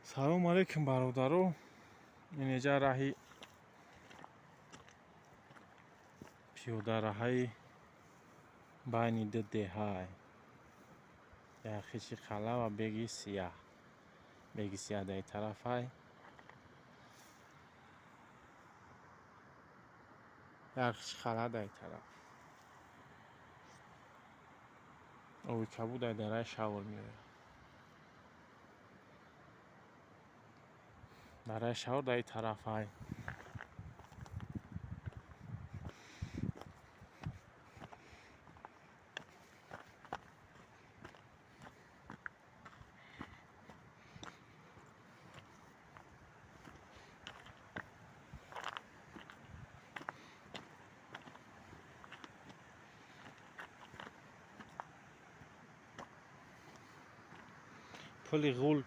Салом алейкум, бародаро. Инеҷа раҳи пиёдараҳаи байни ду деҳай. Як хичи қалъа ва беги сияҳ. Беги сияҳ дар тарафай. Як хичи қалъа дар тараф. Оби кабуд дар дараи Шавр меояд. Дараи Шавр дар тарафай. Пули ғул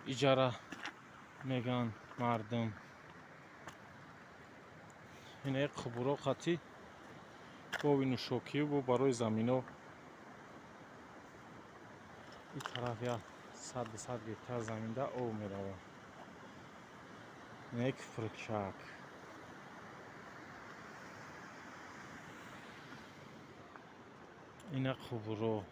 иҷара меган мардум. Ина як қубуро қатӣ боби нӯшокию бо барои замино. Ин тараф як 100-200 гектар заминда об меравад. Ина як фуркшак. Ина қубуро.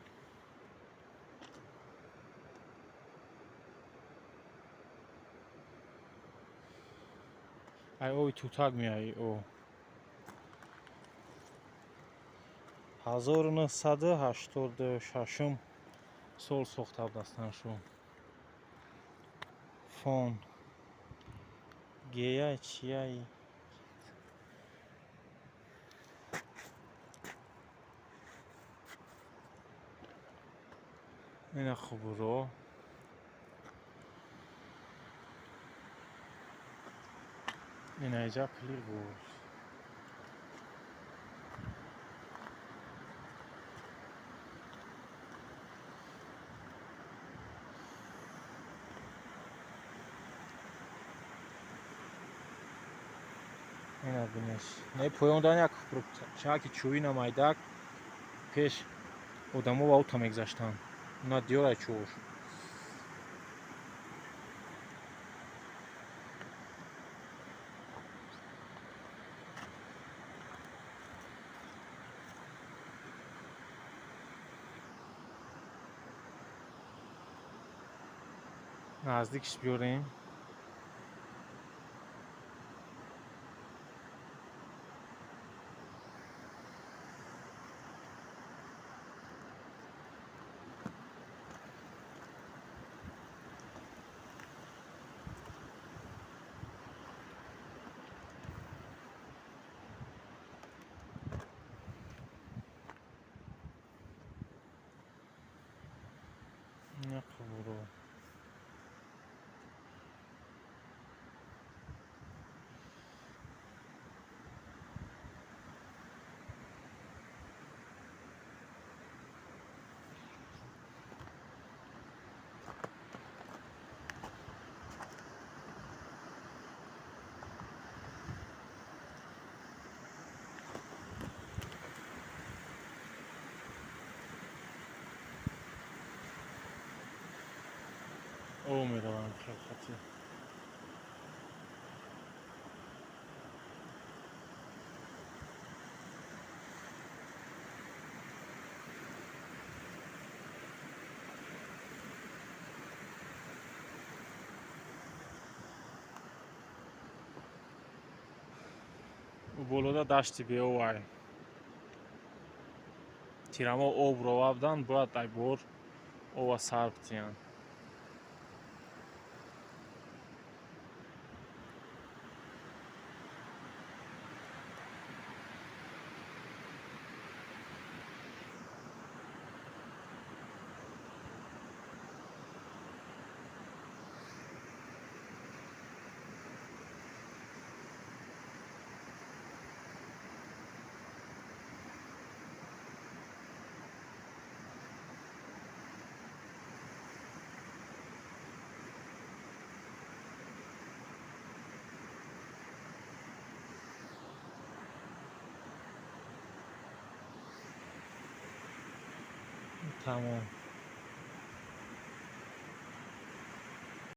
Ай оби тутак меои о. 1986 сол сохта будастанд шу. Фон геяй чияй. Ина қубуро. Ина иҷа пули ғул. Ина бинеш. Не поёндан як чаки чӯина майдак пеш одамо ва ута мегузаштанд. На диёрай чӯш. Наздикш биёрем. Ина қубуро. Об мераванд хелхати. Болода дашти беовай. Тирамо об ровавдан, бояд ай бор ова сар битиянд. Тамом.